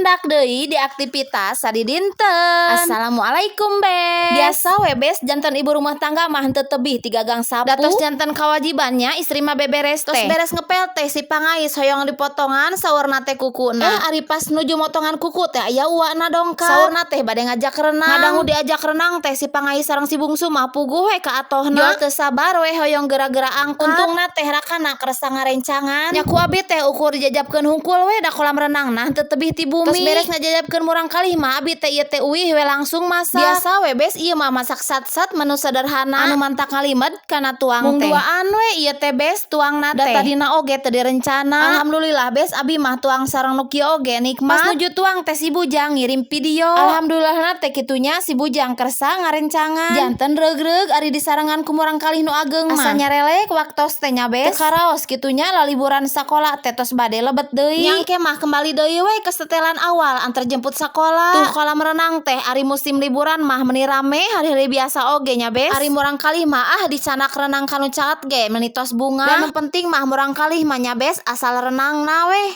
Nyandak deui di aktivitas sadidinten. Assalamualaikum, Bes. Biasa we, Bes, janten ibu rumah tangga mah henteu tebih ti gagang sapu. Da tos janten kawajibannya istri mah beberes teh. Tos beres ngepel teh, si pangais hoyong dipotongan saurna teh kukuna. Eh, ari pas nuju motongan kuku teh aya uwana dongkap. Saurna teh bade ngajak renang. Ngadangu diajak renang teh, si pangais sareng si bungsu mah puguh we ka atohna. Jual teu sabar we hoyong gera-gera angkat. Untungna teh rakana kersa ngarencangan. Nya ku abi teh ukur dijajabkeun hungkul we, da kolam renang nah teu tebih ti bumi. Tos beres ngajajabkeun murangkalih mah, abi teh ieu teh uih we langsung masak. Biasa we, Bes, ieu mah masak sat-sat menu sederhana anu mantak ngalimed kana tuang teh. Mung duaan we ieu teh, Bes, tuangna teh. Da tadina oge teu direncana. Alhamdulillah, Bes, abi mah tuang sareng nu kieu oge nikmat. Pas nuju tuang teh si bujang ngirim video. Alhamdulillah na teh kitunya si bujang kersa ngarencangan. Janten reug-reug ari disarengan ku murangkalih nu ageng mah. Asa nyarelek waktos teh nya, Bes. Teu karaos kitunya laliburan sakola teh tos bade lebet deui. Nya engke mah kembali deui we ke setelan awal antar jemput sakola. Tuh, kolam renang teh ari musim liburan mah meni rame, hari-hari biasa oge nya, Bes. Ari murangkalih mah ah dicanak renang kanu caat ge meni tos bungah. Dan nu penting mah murangkalih mah nya, Bes, asal renang na weh.